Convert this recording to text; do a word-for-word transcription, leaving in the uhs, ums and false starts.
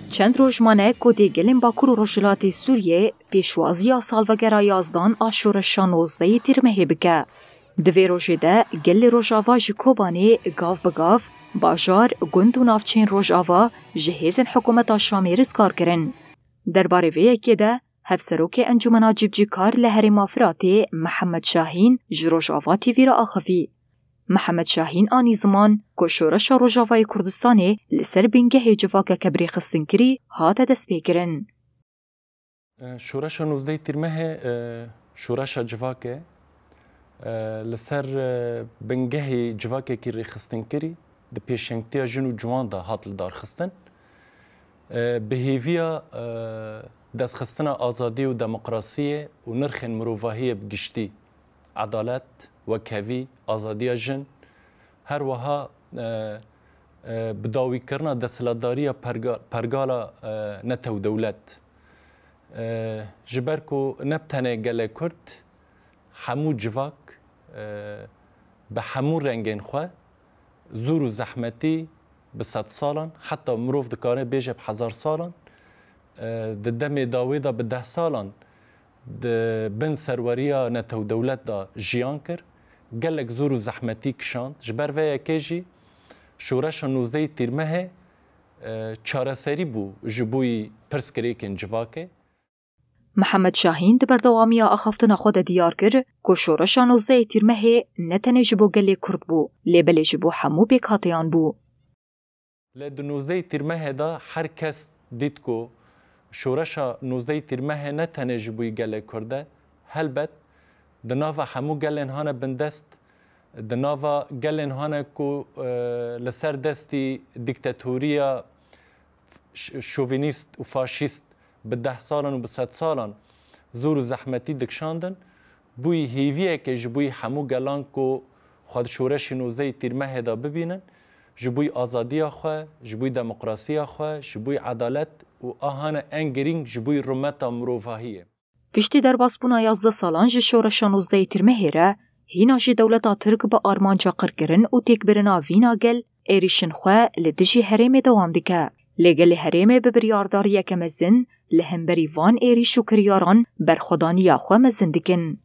Çend roj mane ku dê gelên Bakur û Rojhilatê Sûriyê pêşwaziya salvegera yazdan a şoreşa nozdehê Tîrmehê bike. Di vê rojê de gelê Rojava ji Kobanê gav bi gav bajar, gund û navçeyên Rojava ji hêzên hikûmeta Şamê rizgar kirin. Derbarê vê yekê de Hevserokê Encûmena Civcîkar li Herêma Firatê Mihemed Şahîn ji Rojava T V re axivî. Mihemed Şahîn anî ziman ku Şoreşa Rojavayê Kurdistanê li ser bingehê civakeke birêxistinkirî hate destpêkirin. Şoreşa nozdehê Tîrmehê, e, şoreşa civak e. E, li ser, e, bingehê civakekî rêxistinkirî di pêşengtiya jin û ciwan de hat lidarxistin. E, bi hêviya, e, destxistina azadiyê û demokrasiyê û nirxên mirovahiyê bi giştî, edalet, wekhevî, azadiya jin, her wiha, e, e, bidawîkirina desthilatdariya perga-, pergala, e, netewdewlet. E, ji ber ku ne bi tenê gelê Kurd, hemû civak, e, bi hemû rengên xwe, zor û zehmetî bi sedsalan, heta mirov dikare bêje bi hezarsalan, e, di demê dawê de bi dehsalan di bin serweriya netewdewlet de jiyan kir, gelek zor û zehmetî kişand. Ji ber vê yekê jî şoreşa nozdehê Tîrmehê, e, çareserî bû ji bo pirsgirêkên civakê. Mihemed Şahîn di berdewamiya axaftina xwe de diyar kir ku şoreşa nozdehê Tîrmehê ne tenê ji bo gelê Kurd bû, lê belê ji bo hemû pêkhateyan bû. Lê di nozdehê Tîrmehê de her kes dît ku şoreşa nozdehê Tîrmehê ne tenê ji bo gelê Kurd e, helbet di nava hemû gelên hane bindest, di nava gelên hane ku, e, li ser destî dîktatoriya ş-, şovînîst û faşîst bi dehsalan û bi sedsalan zor û zehmetî dikişandin, bûyî hêviyeke ji bo hemû gelan ku xwe di şoreşê nozdehê Tîrmehê de bibînin, ji bo azadiya xwe, ji bo demokrasiya xwe, ji bo edalet û a hane en girîng ji bo rûmeta mirovahiyê. Piştî derbasbûna yazdeh salan ji şoreşa nozdehê Tîrmehê re, hîna jî dewleta Tirk bi armanca qirkirin û têkbirina vîna gel êrîşên xwe li dijî herêmê dewam dike. Lê gelê herêmê bi biryardariyeke mezin li hemberî van êrîş û kiryaran berxwedaniya xwe mezin dikin.